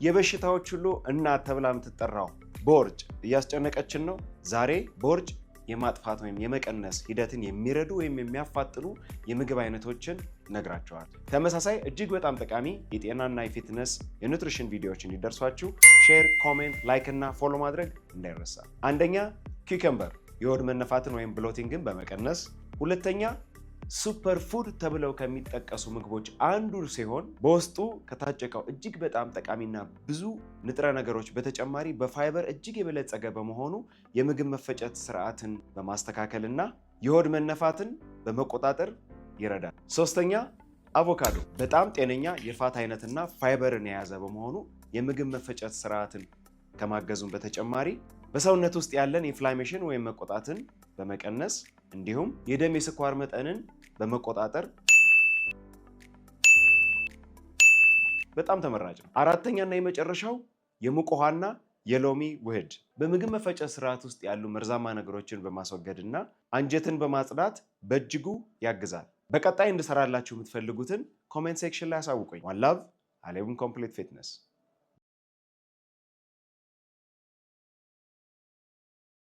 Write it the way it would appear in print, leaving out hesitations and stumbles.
የበሽታዎች ሁሉ እናት ተብላ የምትጠራው ቦርጭ እያስጨነቀችን ነው። ዛሬ ቦርጭ የማጥፋት ወይም የመቀነስ ሂደትን የሚረዱ ወይም የሚያፋጥኑ የምግብ አይነቶችን እነግራችኋለሁ። ተመሳሳይ እጅግ በጣም ጠቃሚ የጤናና የ fitness የ nutrition ቪዲዮዎች እንዲደርሷችሁ share፣ comment፣ like እና follow ማድረግ እንዳይረሳ። አንደኛ cucumber የሆድ መነፋትን ወይም bloating ን በመቀነስ፣ ሁለተኛ super food ተብለው ከሚጠቀሱ ምግቦች አንዱ ሲሆን በውስጡ ከታጨቀው እጅግ በጣም ጠቃሚና ብዙ ንጥረ ነገሮች በተጨማሪ በፋይበር እጅግ የበለጸገ በመሆኑ የምግብ መፈጨት ስርዓትን በማስተካከልና የሆድ መነፋትን በመቆጣጠር ይረዳል። ሶስተኛ አቮካዶ በጣም ጤነኛ የ fat አይነትና ፋይበርን የያዘ በመሆኑ የምግብ መፈጨት ስርዓትን ከማገዙም በተጨማሪ በሰውነት ውስጥ ያለን inflammation ወይም መቆጣትን በመቀነስ እንዲሁም የደም የስኳር መጠንን በመቆጣጠር በጣም ተመራጭ ነው። አራተኛና የመጨረሻው የሙቅ ውሃና የሎሚ ውህድ በምግብ መፈጨት ስርዓት ውስጥ ያሉ መርዛማ ነገሮችን በማስወገድና አንጀትን በማጽዳት በእጅጉ ያግዛል። በቀጣይ እንድሰራላችሁ የምትፈልጉትን comment section ላይ አሳውቁኝ። One love። አሌቡን complete fitness።